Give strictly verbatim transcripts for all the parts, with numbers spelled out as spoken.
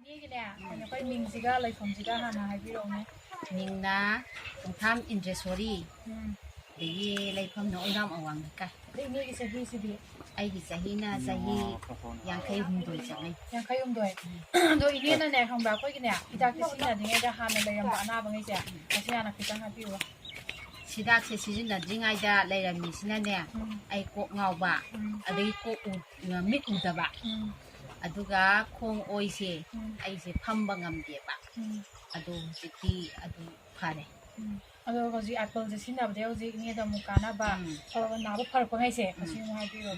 ꯏꯆꯦꯒꯤꯅꯦ, ꯑꯩꯈꯣꯏ ꯃꯤꯡꯁꯤꯒ ꯂꯩꯐꯝꯁꯤꯒ ꯍꯥꯟꯅ ꯍꯥꯏꯕꯤꯔꯛꯎꯅꯦ꯫ ꯃꯤꯡꯅ ꯈꯣꯡꯊꯥꯝ ꯏꯟꯗ꯭ꯔꯦꯁꯣꯔꯤ, ꯎꯝ꯫ ꯑꯗꯒꯤ ꯂꯩꯐꯝꯅ ꯑꯣꯏꯅꯥꯝ ꯑꯋꯥꯡ ꯂꯩꯀꯥꯏ꯫ ꯑꯗꯩ ꯏꯅꯦꯒꯤ ꯆꯍꯤꯁꯤꯗꯤ? ꯑꯩꯒꯤ ꯆꯍꯤꯅ ꯆꯍꯤ ꯌꯥꯡꯈꯩ ꯍꯨꯝꯗꯣꯏ ꯆꯠꯂꯤ꯫ ꯌꯥꯡꯈꯩ ꯍꯨꯝꯗꯣꯏ꯫ ꯑꯗꯣ ꯏꯅꯦꯅꯅꯦ, ꯈꯪꯕ꯭ꯔꯥ, ꯑꯩꯈꯣꯏꯒꯤꯅꯦ, ꯍꯤꯗꯥꯛꯇꯤ ꯁꯤꯖꯤꯟꯅꯗ꯭ꯔꯤꯉꯩꯗ ꯍꯥꯟꯅ ꯂꯩꯔꯝꯕ ꯑꯅꯥꯕꯉꯩꯁꯦ ꯉꯁꯤ ꯍꯥꯟꯅ ꯈꯤꯇꯪ ꯍꯥꯏꯕꯤꯌꯨ꯫ ꯍꯤꯗꯥꯛꯁꯦ ꯁꯤꯖꯤꯟꯅꯗ꯭ꯔꯤꯉꯩꯗ ꯂꯩꯔꯝꯃꯤꯁꯤꯅꯅꯦ, ꯎꯝ꯫ ꯑꯩ ꯀꯣꯛ ꯉꯥꯎꯕ, ꯎꯝ꯫ ꯑꯗꯒꯤ ꯀꯣꯛ ꯎ-, ꯃꯤꯠ ꯎꯗꯕ, ꯎꯝ꯫ ꯑꯗꯨꯒ ꯈꯣꯡ ꯑꯣꯏꯁꯦ, ꯎꯝ꯫ ꯑꯩꯁꯦ ꯐꯝꯕ ꯉꯝꯗꯦꯕ꯫ ꯎꯝ꯫ ꯑꯗꯣ ꯍꯧꯖꯤꯛꯇꯤ ꯑꯗꯨ ꯐꯔꯦ꯫ ꯎꯝ꯫ ꯑꯗꯣ ꯍꯧꯖꯤꯛ ꯑꯦꯄꯜꯁꯦ ꯁꯤꯖꯤꯟꯅꯕꯗꯒꯤ ꯍꯧꯖꯤꯛ ꯏꯅꯦꯗ ꯑꯃꯨꯛ ꯀꯥꯟꯅꯕ, ꯎꯝ꯫ ꯐꯕ ꯅꯥꯕ ꯐꯔꯛꯄꯉꯩꯁꯦ, ꯎꯝ꯫ ꯃꯁꯤ ꯑꯃꯨꯛ ꯍꯥꯏꯕꯤꯔꯣ꯫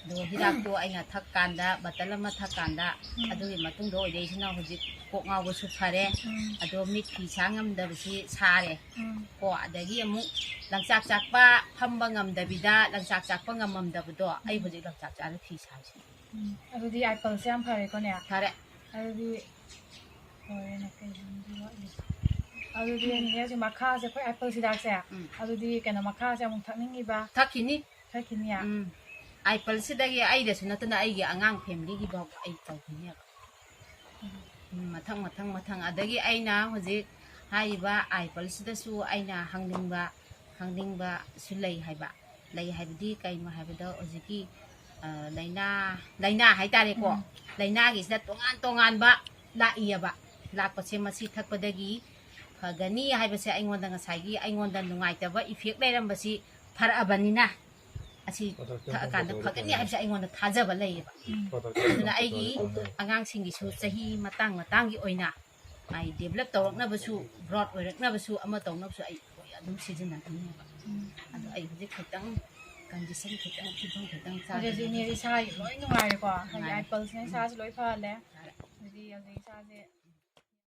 ꯑꯗꯣ ꯍꯤꯗꯥꯛꯇꯣ ꯑꯩꯅ ꯊꯛꯀꯥꯟꯗ, ꯕꯇꯜ ꯑꯃ ꯊꯛꯀꯥꯟꯗ, ꯎꯝ꯫ ꯑꯗꯨꯒꯤ ꯃꯇꯨꯡꯗ ꯑꯣꯏꯔꯛꯏꯁꯤꯅ ꯍꯧꯖꯤꯛ ꯀꯣꯛ ꯉꯥꯎꯕꯁꯨ ꯐꯔꯦ꯫ ꯎꯝ꯫ ꯑꯗꯣ ꯃꯤꯠ ꯐꯤ ꯁꯥ ꯉꯝꯗꯕꯁꯤ ꯁꯥꯔꯦ꯫ ꯎꯝ꯫ ꯀꯣ, ꯑꯗꯒꯤ ꯑꯃꯨꯛ ꯂꯪꯆꯥꯛ ꯆꯥꯛꯄ, ꯐꯝꯕ ꯉꯝꯗꯕꯤꯗ ꯂꯪꯆꯥꯛ ꯆꯥꯛꯄ ꯉꯝꯃꯝꯗꯕꯗꯣ, ꯑꯩ ꯎꯝ꯫ ꯍꯧꯖꯤꯛ ꯂꯪꯆꯥꯛ ꯆꯥꯛꯑꯒ ꯐꯤ ꯁꯥꯔꯤꯁꯦ꯫ ꯎꯝ꯫ ꯑꯗꯨꯗꯤ ꯑꯦꯄꯜꯁꯦ ꯌꯥꯝ ꯐꯔꯦꯀꯣꯅꯦ? ꯐꯔꯦ꯫ ꯑꯗꯨꯗꯤ ꯂꯣꯏꯔꯦꯅꯦ, ꯀꯩ ꯍꯪꯗꯣꯏꯅꯣ ꯑꯩ? ꯑꯗꯨꯗꯤ ꯅꯦꯅꯦ ꯍꯧꯖꯤꯛ ꯃꯈꯥꯁꯦ, ꯑꯩꯈꯣꯏ ꯑꯦꯄꯜ ꯍꯤꯗꯥꯛꯁꯦ, ꯎꯝ꯫ ꯑꯗꯨꯗꯤ ꯀꯩꯅꯣ, ꯃꯈꯥꯁꯦ ꯑꯃꯨꯛ ꯊꯛꯅꯤꯡꯉꯤꯕ? ꯊꯛꯈꯤꯅꯤ꯫ ꯊꯛꯈꯤꯅꯤꯌꯦ? ꯎꯝ꯫ ꯑꯦꯄꯜꯁꯤꯗꯒꯤ ꯑꯩꯗꯁꯨ ꯅꯠꯇꯅ ꯑꯩꯒꯤ ꯑꯉꯥꯡ ꯐꯦꯃꯤꯂꯤꯒꯤ ꯐꯥꯎꯕ ꯑꯩ ꯇꯧꯈꯤꯅꯦꯕ꯫ ꯎꯝ꯫ ꯎꯝ, ꯃꯊꯪ, ꯃꯊꯪ, ꯃꯊꯪ꯫ ꯑꯗꯒꯤ ꯑꯩꯅ ꯍꯧꯖꯤꯛ ꯍꯥꯏꯔꯤꯕ ꯑꯦꯄꯜꯁꯤꯗꯁꯨ ꯑꯩꯅ ꯍꯪꯅꯤꯡꯕ, ꯍꯪꯅꯤꯡꯕꯁꯨ ꯂꯩ ꯍꯥꯏꯕ꯫ ꯂꯩ ꯍꯥꯏꯕꯗꯤ ꯀꯩꯅꯣ ꯍꯥꯏꯕꯗ ꯍꯧꯖꯤꯛꯀꯤ, ꯑ, ꯂꯥꯏꯅꯥ, ꯂꯥꯏꯅꯥ ꯍꯥꯏꯇꯥꯔꯦꯀꯣ꯫ ꯎꯝ꯫ ꯂꯥꯏꯅꯥꯒꯤꯁꯤꯗ ꯇꯣꯉꯥꯟ ꯇꯣꯉꯥꯟꯕ ꯂꯥꯛꯏꯑꯕ꯫ ꯂꯥꯛꯄꯁꯦ ꯃꯁꯤ ꯊꯛꯄꯗꯒꯤ ꯐꯒꯅꯤ ꯍꯥꯏꯕꯁꯦ ꯑꯩꯉꯣꯟꯗ ꯉꯁꯥꯏꯒꯤ ꯑꯩꯉꯣꯟꯗ ꯅꯨꯡꯉꯥꯏꯇꯕ ꯏꯐꯦꯛ ꯂꯩꯔꯝꯕꯁꯤ ꯐꯔꯛꯑꯕꯅꯤꯅ ꯑꯁꯤ ꯊꯛꯑꯀꯥꯟꯗ ꯐꯒꯅꯤ ꯍꯥꯏꯕꯁꯦ ꯑꯩꯉꯣꯟꯗ ꯊꯥꯖꯕ ꯂꯩꯌꯦꯕ꯫ ꯎꯝ꯫ ꯑꯗꯨꯅ ꯑꯩꯒꯤ ꯑꯉꯥꯡꯁꯤꯡꯒꯤꯁꯨ ꯆꯍꯤ ꯃꯇꯥꯡ ꯃꯇꯥꯡꯒꯤ ꯑꯣꯏꯅ ꯃꯥꯏ ꯗꯦꯕꯂꯞ ꯇꯧꯔꯛꯅꯕꯁꯨ, ꯒ꯭ꯔꯣꯠ ꯑꯣꯏꯔꯛꯅꯕꯁꯨ, ꯑꯃ ꯇꯧꯅꯕꯁꯨ ꯑꯩ ꯂꯣꯏ ꯑꯗꯨꯝ ꯁꯤꯖꯤꯟꯅꯗꯣꯏꯅꯦꯕ꯫ ꯎꯝ꯫ ꯑꯗꯣ ꯑꯩ ꯍꯧꯖꯤꯛ ꯈꯤꯇꯪ ꯀꯟꯗꯤꯁꯟ ꯈꯤꯇꯪ, ꯐꯤꯕꯝ ꯈꯤꯇꯪ ꯍꯧꯖꯤꯛ ꯍꯧꯖꯤꯛ ꯆꯥꯗꯕꯅꯤꯅ ꯏꯅꯦ ꯏꯁꯥꯒꯤ ꯂꯣꯏ ꯅꯨꯡꯉꯥꯏꯔꯦꯀꯣ, ꯍꯥꯏꯗꯤ ꯅꯨꯡꯉꯥꯏꯔꯦ꯫ ꯑꯦꯄꯜꯁꯤꯅ ꯏꯁꯥꯁꯦ ꯂꯣꯏ ꯐꯍꯜꯂꯦ꯫ ꯐꯔꯦ꯫ ꯑꯗꯨꯗꯤ ꯍꯧꯖꯤꯛ ꯏꯁꯥꯁꯦ